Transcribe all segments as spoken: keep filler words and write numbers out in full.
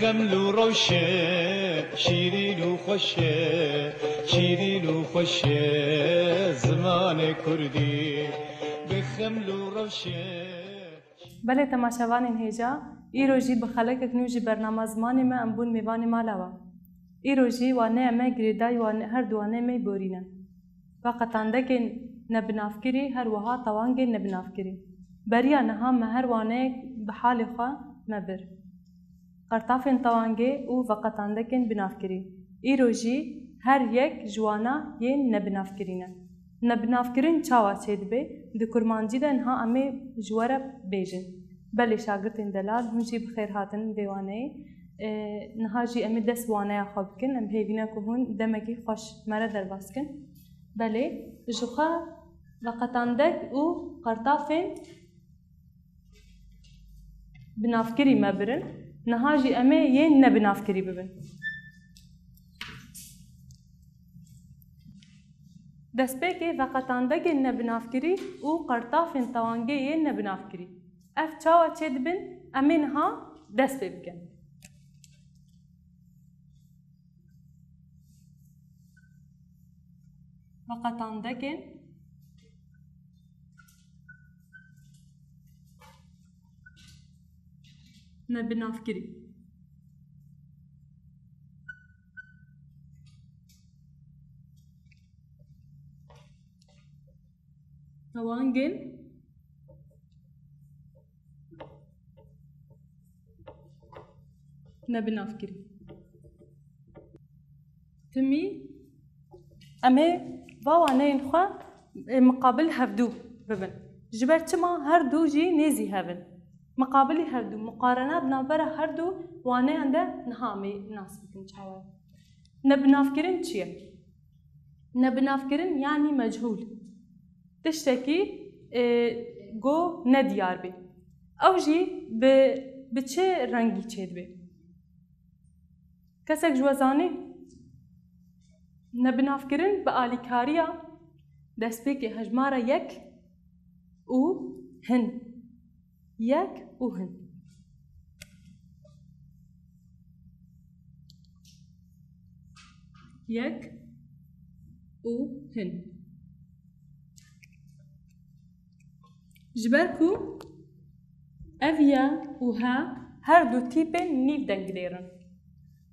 Xeml û rewşe, şîrîn û xweş e, şîrîn û xweş e zimanê kurdî. Bi xeml û rewşe. Belê temaşevanên hêja, îro jî bi xelekek nû ji bernama Zimanê Me em bûn mêvanê mala we. Îro jî waneya me girêdayî wane, her du waneyê me yî borî ne. Veqetandekên nebinavkirî her wiha tewangên nebinavkirî. Beriya niha me her waneyek bi halê xwe me bir. Qertafên tewangê û veqetandekên binavkirî. Îro jî her yek ji wana yên nebinavkirî ne. Nebinavkirin çawa çêdibe? Di kurmancî de niha em ê ji we re bêjin. Belê şagirtên delal, hûn jî bi xêr hatin vê waneyê. Ê, niha jî em ê dest waneya xwe bikin. Em hêvî ne ku hûn demekî xweş me re derbas kin. Belê, ji xwe veqetandek û qertafên binavkirî me birin. Niha jî em ê yên nebinavkirî bibin. Destpêkê veqetandegên nebinavkirî û qertafên tewangê yên nebinavkirî. Ev çawa çêdibin? Em ê niha dest pê bikin. Veqetandekên nebinavkirî. Tewangên nebinavkirî. Timî em ê va waneyên xwe, e, miqabil hevdû bibin. Ji ber çima her du jî nêzî hev in. Miqabilî hevdû, muqarena di navbera her du waneyan de niha em ê nas bikin çawa ye. Nebinavkirin çi ye? Nebinavkirin yanî mechûl. Tiştekî, e, go nediyar bê. Ew jî bi, bi çi rengî çêdibe? Kesek ji we zanî? Nebinavkirin bi alîkariya destpêkê hejmara yek û hin. Yek û hin. Yek û hin. Ji ber ku ev ye û he her du tîpên nîvdengdêr in.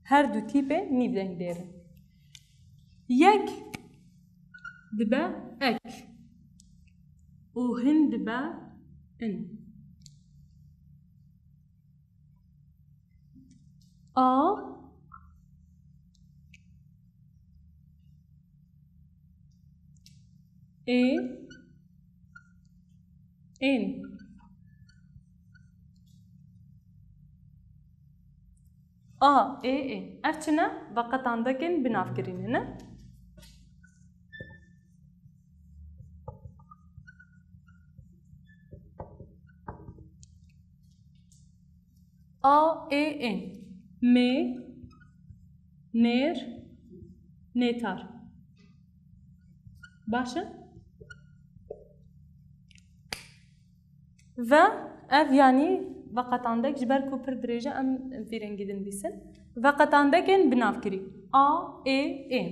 Her du tîpên nîvdengdêr in. Yek dibe ek û hin dibe in. A, ê, ên. A, ê, ên. Ev çi ne? Veqetandekên binavkirî ne, ne? A, ê, ên. Mê, nêr, nêtar. Baş e? Ve ev yanî veqetandek, ji ber ku pir dirêj e, em vî rengî dinivîsin. Veqetandekên binavkirî. A, ê, ên.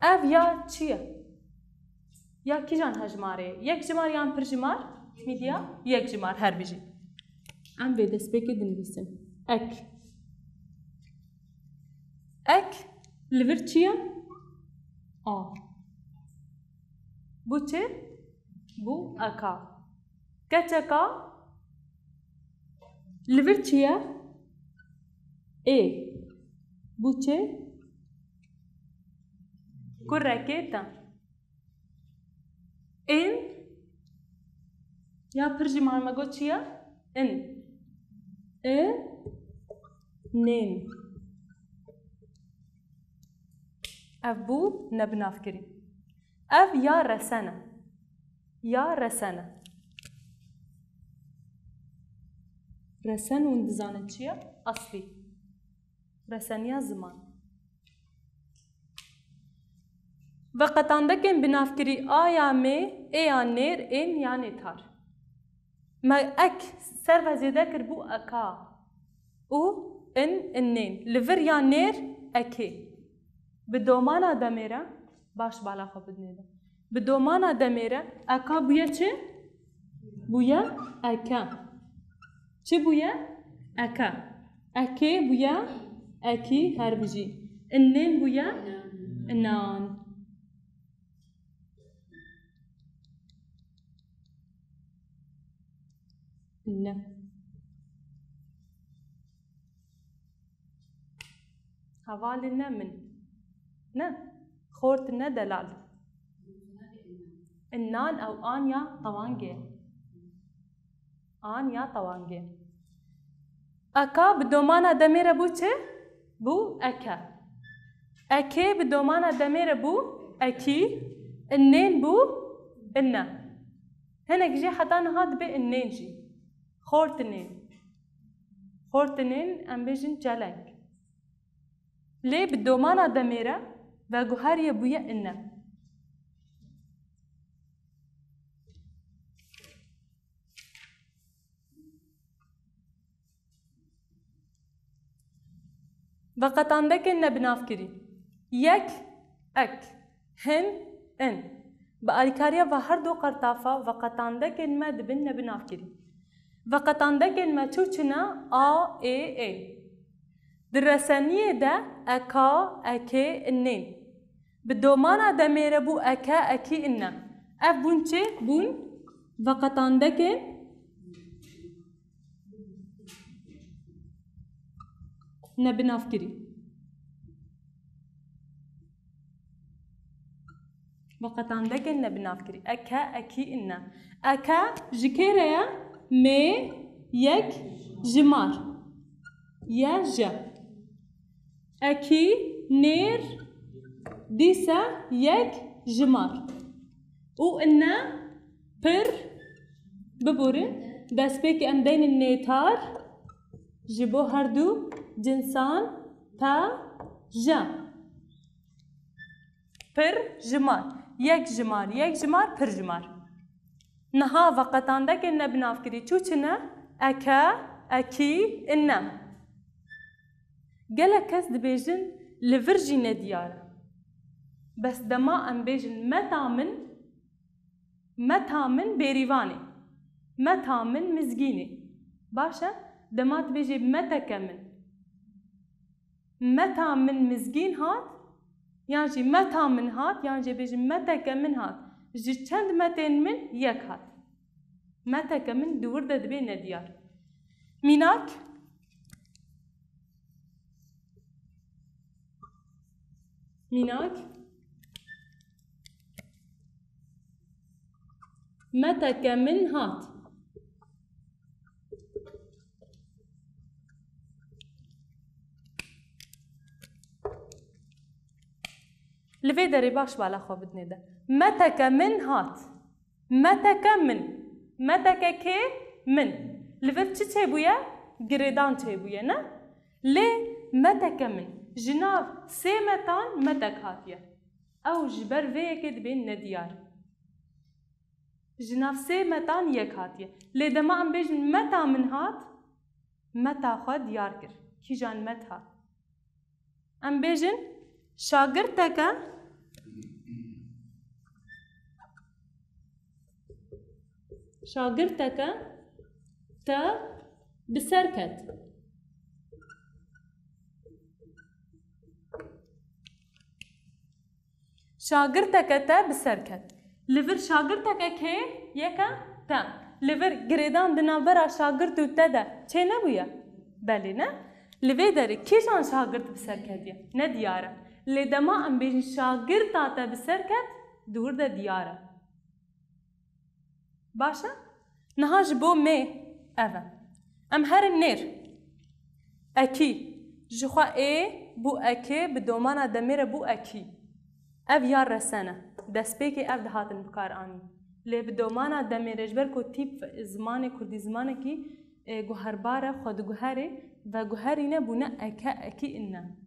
Ev ya çi ye? Ya kîjan hejmarê ye? Yek jimar yan pir jimar? Mîdiya yek jimar her bijî. Em vê destpêkê dinivîsin. Ek. Ek li vir çi ye? A. Bû çi? Bû eka. Keçeka li vir çi ye? Ê. Bû çi? Kurekê te. Ên ya pir jî me got çi ye? In. In. Nên. Ev bû nebinavkirî. Ev ya resen e. Ya resen e. Resen hûn dizanin çi ye? Aslî. Reseniya ziman. Veqetandekên binavkirî a ya mê, ê ya nêr, ên ya nêtar. Me ek ser ve zêde kir bû eka. û in, innên. Li vir ya nêr ekê. Bi domana demê re, baş bala xwe bidinê de. Bi domana demê re eka bûye çi? Bûye eke. Çi bûye? Eke. Ekê bûye ekî, her bijî. Innên bûye inan. Ne. Hevalê ne min. Ne. Xort ne delal. Inan ew an ya tewangê. An ya tewangê. Eka bi domana demê re bû çi? Bû eke. Ekê bi domana demê re bû ekî. Innên bû inne. Hinek jî heta niha dibe innên jî. Xortinên. Xortinên, em bêjin çeleng. Lê bi domana demê re veguheriye bûye inne. Veqetandekên nebinavkirî. Yek, ek, hin, in. Bi alîkariya ve her du qertafa veqetandekên me dibin nebinavkirî. Veqetandekên me çû çi ne? A, ê, ê. Di reseniyê de eka, ekê, inên. Bi domana demê re bû eke, ekî, inne. Ev bûn çi? Bûn veqetandekên nebinavkirî. Veqetandekên nebinavkirî. Eke, ekî, inne. Eke ji kê re ye? Mê yek jimar. Ye je. Ekî, nêr, dîse yek jimar. Û inne pir, biborin, destpêkê em deynin nêtar, ji bo her du cinsan, pe, je. Pir jimar. Yek jimar, yek jimar, pir jimar. Niha veqetandekên nebinavkirî çû çi ne? Eke, ekî, inne. Gelek kes dibêjin li vir jî nediyar e. Bes dema em bêjin meta min, meta min Bêrîvanê, meta min Mizgînê. Baş e? Dema dibêjê meteke min. Meta min Mizgîn hat, yan jî meta min hat, yan jî bêjin meteke min hat. Ji çend metên min yek hat. Meteke min di wir de dibê nediyar. Mînak, mînak, meteke min hat. Li vê derê baş bala xwe bidinê de. Meteke min hat. Meteke min. Meteke kê? Min. Li vir çi çêbûye? Girêdan çêbûye, ne? Lê meteke min. Ji nav sê metan metek hatiye. Ew ji ber vê yekê dibên nediyar. Ji nav sê metan yek hatiye. Lê dema em bêjin meta min hat, meta xwe diyar kir. Kîjan met hat? Em bêjin şagirteke, şagirteke te bi ser ket. Şagirteke te bi ser ket. Li vir şagirteke kê yeke te. Li vir girêdan di navbera şagirt û te de çê nebûye? Belê ne? Li vê derê kîjan şagirt bi ser ketiye? Ne diyar e. Lê dema em bêjin şagirta te bi ser ket, di wir de diyar e. Baş e? Niha ji bo mê ev e. Em herin nêr. Ekî. Ji xwe ê bû ekê, bi domana demê re bû ekî. Ev ya resen e. Destpêkê ev dihatin bikaranîn. Lê bi domana demê re, ji ber ku tîp zimanê kurdî zimanekî, e, guherbar e, xwe diguherê, veguherîne bûne eke, ekî, inne.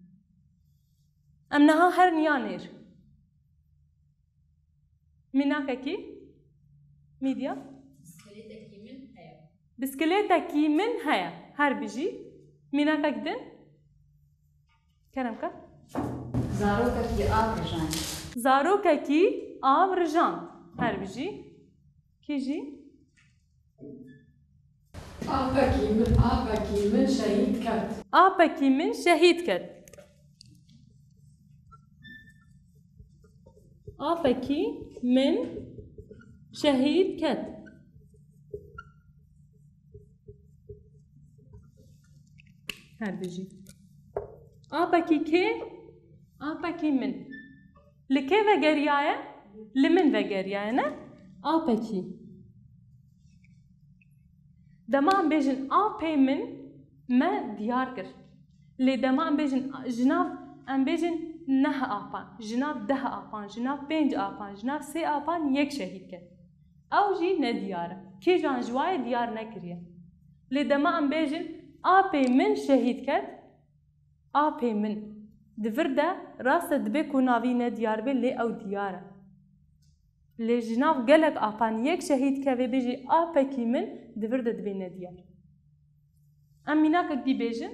Em niha herin ya nêr. Mînakekî, Mîdya? Bisikilêtekî min heye. Bisikilêtekî min heye. Her bijî. Mînakek din. Kerem ke. Zarokekî av rijand. Zarokekî av rijand. Her bijî. Kî jî? Apekî min, apekî min şehîd ket. Apekî min şehîd ket. Apekî min şehîd ket. Her bijî. Apekî kê? Apekî min. Li kê vegeriyaye? Li min vegeriyaye, ne? Apekî. Dema em bêjin apê min me diyar kir. Lê dema em bêjin ji nav, em bêjin neh apan, ji nav deh apan, ji nav pênc apan, ji nav sê apan yek şehîd ket. Ew jî nediyar e. Kîjan ji wayê diyar nekiriye. Lê dema em bêjin apê min şehîd ket, apê min. Di vir de rast e dibê ku navî nediyar be lê ew diyar e. Lê ji nav gelek apan yek şehîd keve bêjî apekî min di vir de dibê nediyar. Em mînakek dî bêjin.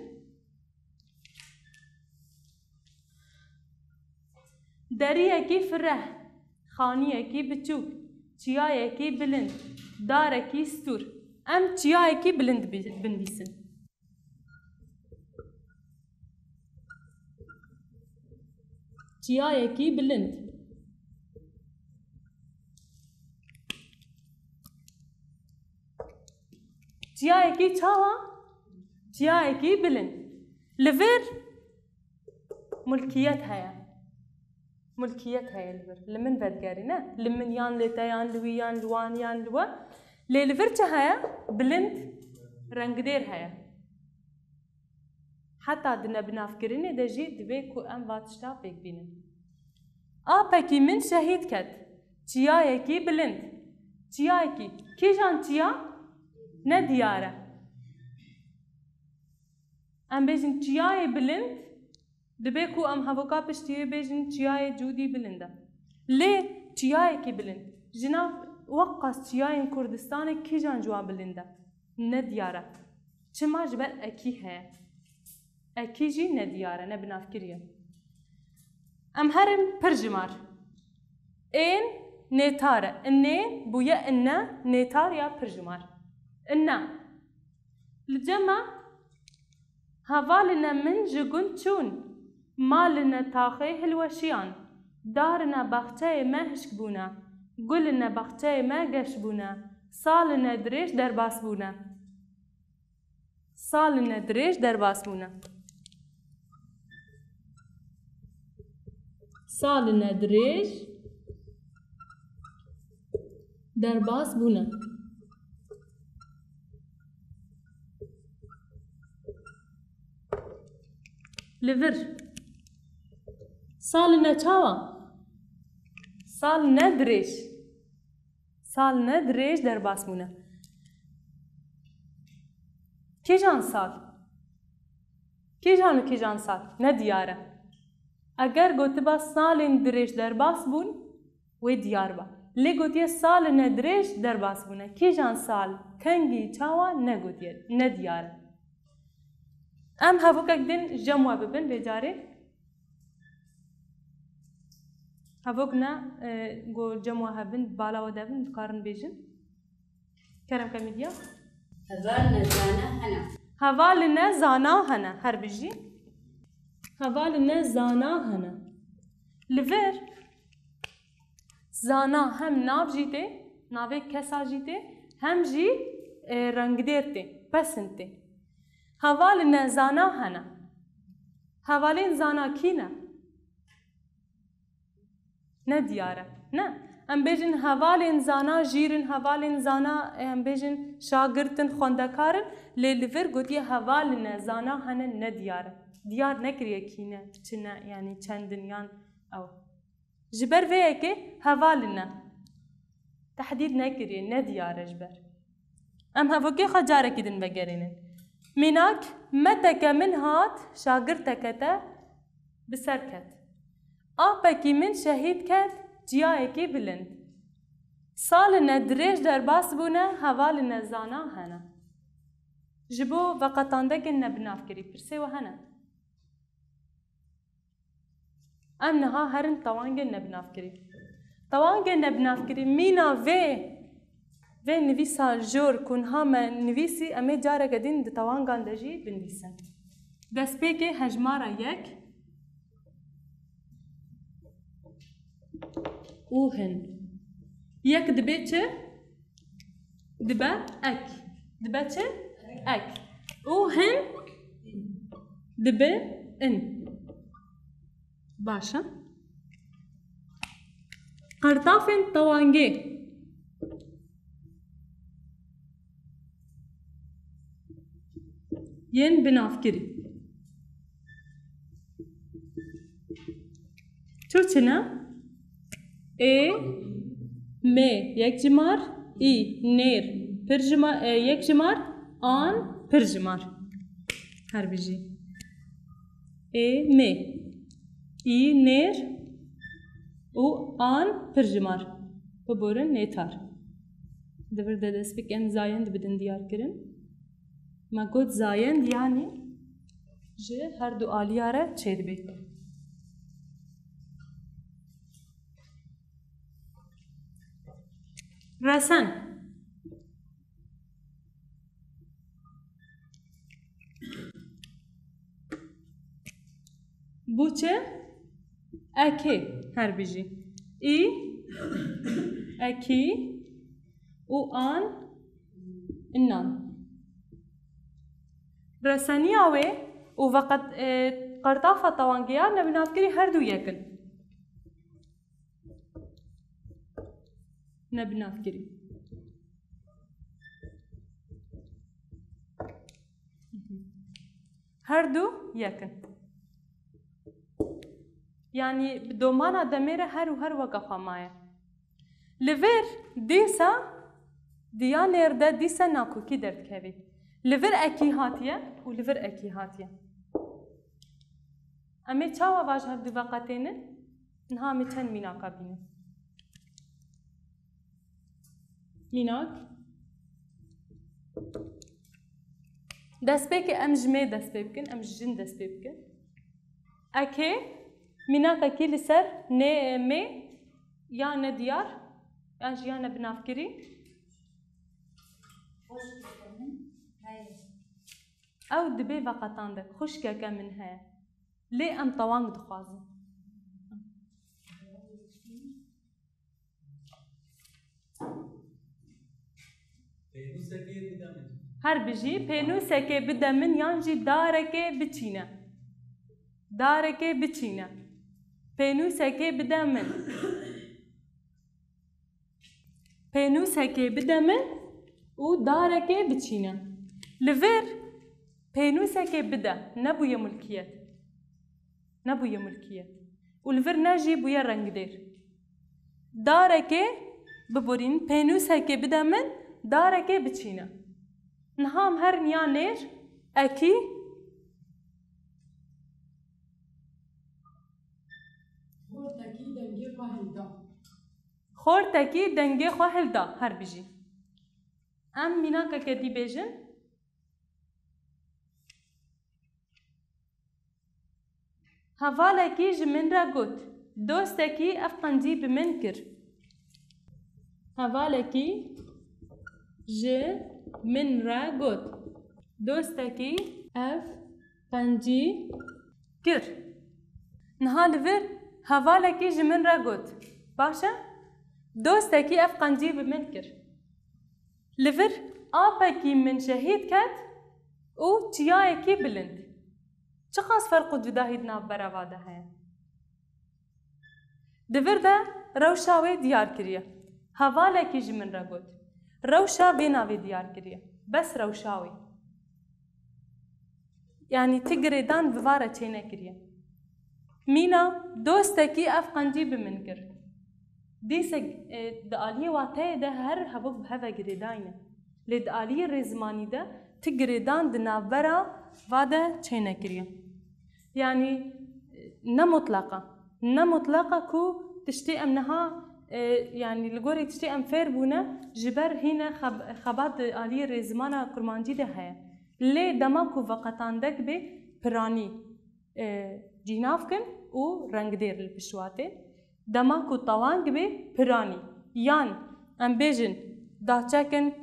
Deriyekî fireh, xaniyekî biçûk, çiyayekî bilind, darekî stûr. Em çiyayekî bilind bi-, binivîsin. Çiyayekî bilind. Çiyayekî çawa? Çiyayekî bilind. Li vir mulkiyet heye. Mulkiyet heye li vir. Li min vedigerî, ne? Li min yan li te yan li wî yan li wan yan li we. Lê li vir çi heye? Bilind, rengdêr heye. Heta di nebinavkirinê de jî divê ku em va tişta pêk bînin. Apekî min şehîd ket. Çiyayekî bilind. Çiyayekî. Kîjan çiya? Nediyar e. Em bêjin çiyayê bilind, dibê ku em hevoka piştî wê bêjin çiyayê Cûdî bilind e. Lê çiyayekî bilind. Ji nav weqas çiyayên Kurdistanê kîjan ji wan bilind e? Nediyar e. Çima? Ji ber ekî heye. Ekî jî nediyar e, ne binavkirî ye. Em herin pirjimar. Ên nêtar e. Inê bûye inne, nêtar ya pirjimar. Inne. Li cem me hevaline min ji gund çûn, maline taxê hilweşiyan, darine baxçeyê me hişk bûne, guline baxçeyê me geş bûne, saline dirêj derbas bûne. Saline dirêj derbas bûne. Saline dirêj derbas bûne. Li vir. Saline çawa? Saline dirêj. Saline dirêj derbas bûne. Kîjan sal? Kîjan û kîjan sal? Nediyar e. Eger gotiba salên dirêj derbas bûn, wê diyar ba. Lê gotiye saline dirêj derbas bûne. Kîjan sal, kengî, çawa negotiye, nediyar e. Em hevokek din cem we bibin vê carê. Hevok ne, e, ku cem we hebin, bala we de bin, dikarin bêjin. Kerem ke Mîdya. Hevaline zana hene. Hevaline zana hene, her bijî. Hevaline zana hene. Li vir zana hem nav jî tê, navê kesa jî tê, hem jî, e, rengdêr tê, pesn tê. Hevaline zana hene. Hevalên zana kî ne? Ne diyar e. Ne. Em bêjin hevalên zana jîr in, hevalên zana, em bêjin şagirt in, xwendekar in, lê li vir gotiye hevaline zana hene ne diyar e. Diyar nekiriye kî ne, çi ne, yanî çend in yan ew. Ji ber vê yekê hevaline. Tehdîd nekiriye, ne diyar e ji ber. Em hevokê xwe carekî din vegerînin. Mînak, meteke min hat, şagirteke te bi ser ket. Apekî min şehîd ket, çiyayekî bilind. Saline dirêj derbas bûne, hevaline zana hene. Ji bo veqetandekên nebinavkirî, pirsê we hene? Em niha herin tewangên nebinavkirî. Tewangên nebinavkirî mîna vê, vê nivîsa jor ku niha me nivîsî, em ê careke din di tewangan de jî binivîsin. Destpêkê hejmara yek û hin. Yek dibe çi? Dibe ek. Dibe çi? Ek. Û hin dibe in. Baş e. Qertafên tewangê yên binavkirî. Çi çi ne? Ê, mê, yekcimar, î, nêr, pircima-, e, yekcimar, an, pircimar. Her bijî. Ê, mê, î, nêr û an, pircimar. Biborin nêtar. Di vir de dest pê em zayend bidin diyar kirin. Me got zayend, yanî ji her du aliya re çêdibe. Resen. Bû çi? Ekê, her bijî. Î, ekî û an, inan. Reseniya wê û veqet-, e, qertafa tewangiya nebinavkirî her du yek in. Nebinavkirî. Her du yek in. Yanî bi domana demê re her û her weke xwe maye. Li vir dîsa diya nêr de dîsa nakokî derdikevî. Li vir ekî hatiye û li vir ekî hatiye. Em ê çawa vaj hev du veqetênin? Niha em ê çend mînaka bînin. Mînak. Destpêkê em ji mê dest pê bikin, em ji jin dest pê bikin. Ekê, mînakekî li ser nê, mê ya nediyar, yan jî ya nebinavkirî. Ew dibê veqetandek, xwişkeke min heye. Lê em tewang dixwazin. Pênûsekê bide min. Her bijî, pênûsekê bide min yan jî darekê biçîne. Darekê biçîne. Pênûsekê bide min. Pênûsekê bide min û darekê biçîne. Li vir pênûsekê bide, nebûye mulkiyet. Nebûye mulkiyet. Û li vir ne jî bûye rengdêr. Darekê biborîn, pênûsekê bide min, darekê biçîne. Niha em herin ya nêr, ekî. Xortekî dengê xwe hilda. Xortekî dengê xwe hilda, her bijî. Em mînakeke dî bêjin. Hevalekî ji min re got, dostekî ev qencî bi min kir. Hevalekî ji min re got, dostekî ev qencî kir. Niha li vir hevalekî ji min re got, baş e? Dostekî ev qencî bi min kir. Li vir apekî min şehîd ket û çiyayekî bilind. Çiqas ferq û cudahî di navbera va de heye. Di vir de rewşa wê diyar kiriye. Hevalekî ji min re got. Rewşa vê navê diyar kiriye. Bes rewşa wê. Yanî ti girêdan bi va re çênekiriye. Mîna dostekî ev qencî bi min kir. Dîsek, e, di aliyê wateyê de her hevok bi hev ve girêdayî ne. Lê di aliyê rêzimanî de ti girêdan di navbera va de çênekiriye. Yanî, e, ne mutleq e. Ne mutleq e ku tiştê em niha, e, yanî li gorî tiştê em fêr bûne, ji ber hîne xeb-, xebat di aliyê rêzimana kurmancî de heye. Lê dema ku veqetandek bê piranî, e, cînav kin û rengdêr li pişt wa tên. Dema ku tewang bê piranî. Yan em bêjin daçekin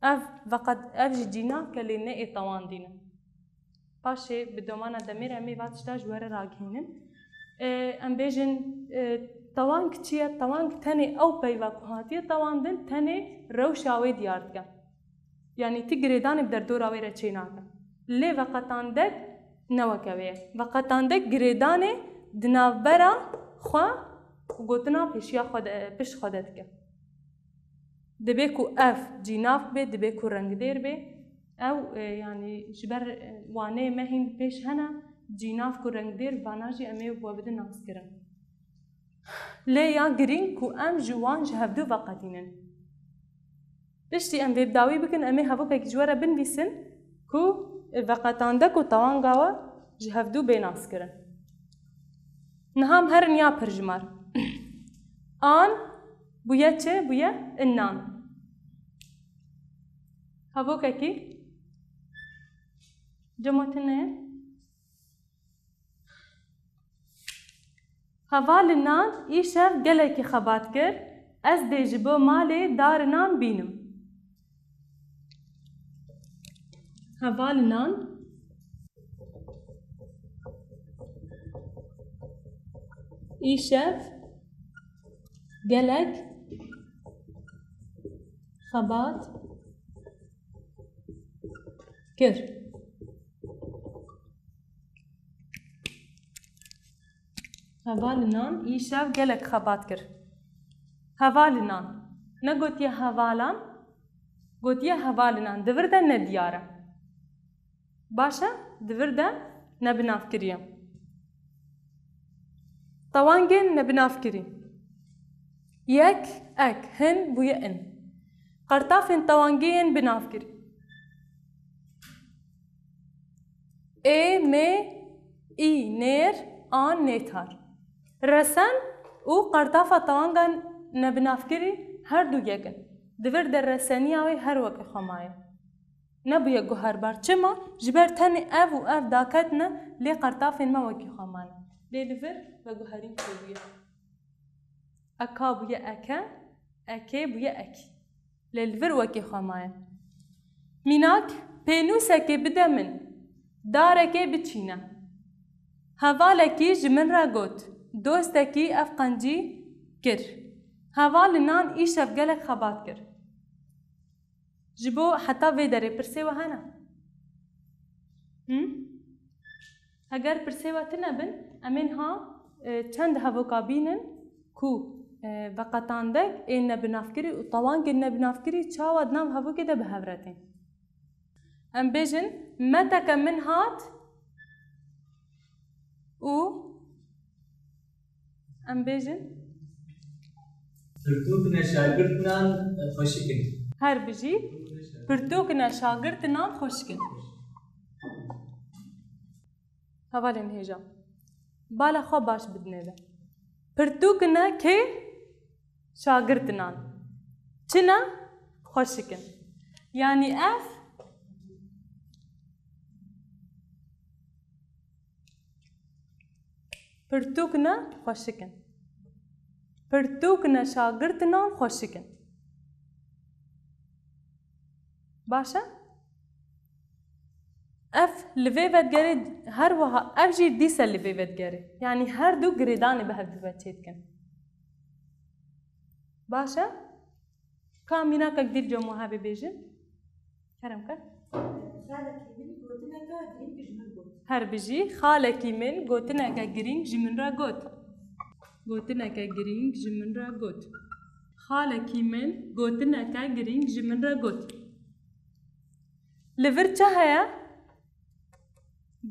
ev veqet-, ev jî cînav ke lê ne ê tewandî ne. Paşê bi domana demê re em ê va tişta ji we re ragihînin. E, em bêjin, e, tewang çi ye? Tewang tenê ew peyva ku hatiye tewandin, tenê rewşa wê diyar dike. Yanî ti girêdanê bi derdora wê re çênake. Lê veqetandek ne weke wê ye. Veqetandek girêdanê di navbera xwe û gotina pêşiya xwe de, pişt xwe de dike. Dibê ku ev cînav bê, dibê ku rengdêr bê. Ew, e, yanî ji ber, e, waneyê me hîn pêş hene, cînav ku rengdêr vana jî em ê we bidin naskirin. Lê ya girîng ku em ji wan ji hevdu veqetînin. Piştî em vê bi dawî bikin, em ê hevokekî ji we re binivîsin ku veqetandek û tewanga we ji hevdu bê naskirin. Niha em herin ya pirjimar. An bûye çi? Bûye innan. Hevokekî cema tune ye. Hevalî nan îşev gelekî xebat kir, ez dê ji bo malê darinan bînim. Hevalî nan îşev gelek xebat kir. Hevalî nan îşev gelek xebat kir. Hevalî nan. Ne gotiye hevalan, gotiye hevalî nan. Di vir de ne diyar e. Baş e, di vir de ne binavkirî ye. Tewangên nebinavkirî. Yek, ek, hin bûye in. Qertafên tewangê yên binavkirî. Ê, mê, î, nêr, an, nêtar. Resen û qertafa tewanga nebinavkirî her du yek in. Di vir de reseniya wê her weke xwe maye. Nebûye guherbar. Çima? Ji ber tenê ev û ev daketine, lê qertafên me wekî xwe mane. Lê li vir veguherîn çêbûye. Eka bûye eke, ekê bûye ekî. Lê li vir wekî xwe maye. Mînak, pênûsekê bide min, darekê biçîne. Hevalekî ji min re got, dostekî ev qencî kir. Hevalî nan îşev gelek xebat kir. Ji bo heta vê derê pirsê we hene? Him? Heger pirsê we tune bin, em ê niha, e, çend hevoka bînin ku, e, veqetandek ên nebinavkirî û tewangên nebinavkirî çawa di nav hevokê de bi hev re tên. Em bêjin, meteke min hat û Em bêjin. Pirtûkine şagirtinan xweşik in. Her bijî. Pirtûkine şagirtinan xweşik in. Hevalên hêja. Bala xwe baş bidinê de. Pirtûkine kê? Şagirtinan. Çi ne? Xweşik in. Yanî ev Pirtûkine xweşik in. Pirtûkine şagirtinan xweşik in. Baş e? Ev li vê vedigerê, her wiha ev jî dîse li vê vedigerê. Yanî her du girêdanê bi hev ve çêdikin. Baş e? Ka mînakek dî li cem we hebe bêjin? Kerem ke. Xalekî min gotineke girîng ji min got. Her bijî, xalekî min gotineke girîng ji min re got. Gotineke girîng ji min re got. Xalekî min gotineke girîng ji min re got. Li vir çi heye?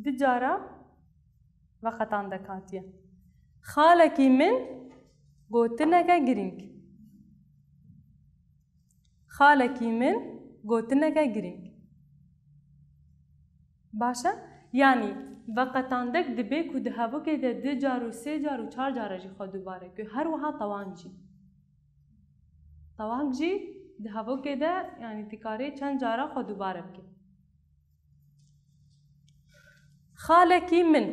Du cara veqetandek hatiye. Xalekî min gotineke girîng. Xalekî min gotineke girîng. Baş e? Yanî, veqetandek dibe ku di hevokê de du car û sê car û çar cara jî xwe dubare, ku her wiha tewang jî. Tewang jî di hevokê de, yanî, dikarê çend cara xwe dubare bike. Xalekî min.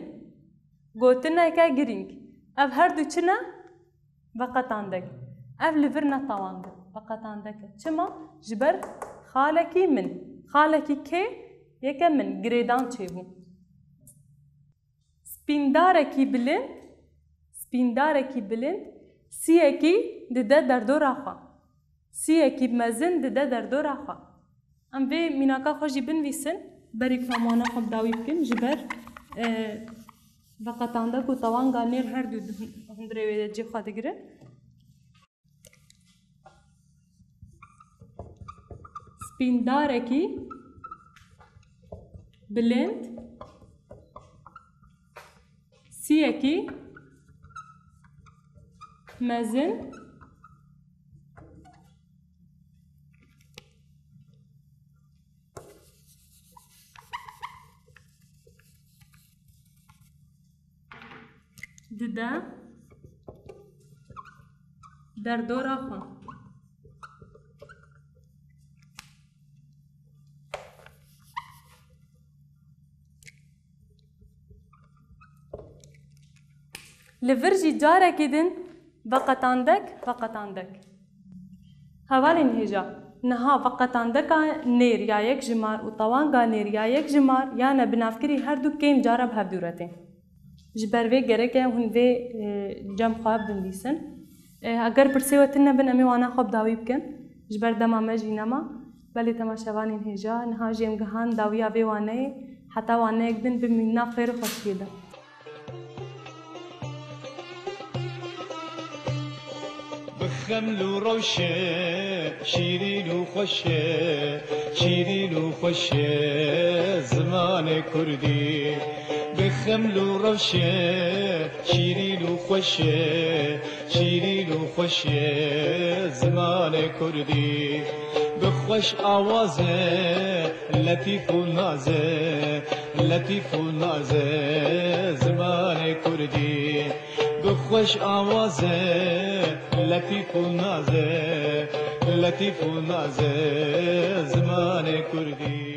Gotineke girîng. Ev her du çi ne? Veqetandek. Ev li vir ne tewang e. Veqetandek e. Çima? Ji ber xalekî min. Xalekî kê? Yeke min. Girêdan çêbû. Spîndarekî bilind, spîndarekî bilind, siyekî dide derdora xwe. Siyekî mezin dide derdora xwe. Em vê mînaka xwe jî binivîsin, berî ku em wana xwe bi dawî bikin, ji ber, e, veqetandek û tewanga nêr her du di hun-, hundirê wê de cî xwe digirin. Spîndarekî bilind, siyekî mezin, dide derdora xwe. Li vir jî carekî din veqetandek, veqetandek. Hevalên hêja, niha veqetandeka nêr ya yek jimar û tewanga nêr ya yek jimar yane binavkirî her du kêm cara bi hev dû re tên. Ji ber vê gerek e hûn vê, e, cem xwe binivîsin. E, eger pirsê we tune bin, em ê wana xwe bi dawî bikin. Ji ber dema me jî nema. Belê temaşevanên hêja, niha jî em gihan dawiya vê waneyê, heta waneyek din bimînin nav xêr û xweşiyê de. Bi xeml û rewşe, şîrîn û xweş e, şîrîn û xweş e zimanê kurdî. Bi xeml û rewşe, şîrîn û xweş e, şîrîn û xweş e zimanê kurdî. Bi xweş awaze, letîf û naze, letîf û naze zimanê kurdî. Bi xweş awaze, letîf û naze, letîf û naze zimanê kurdî.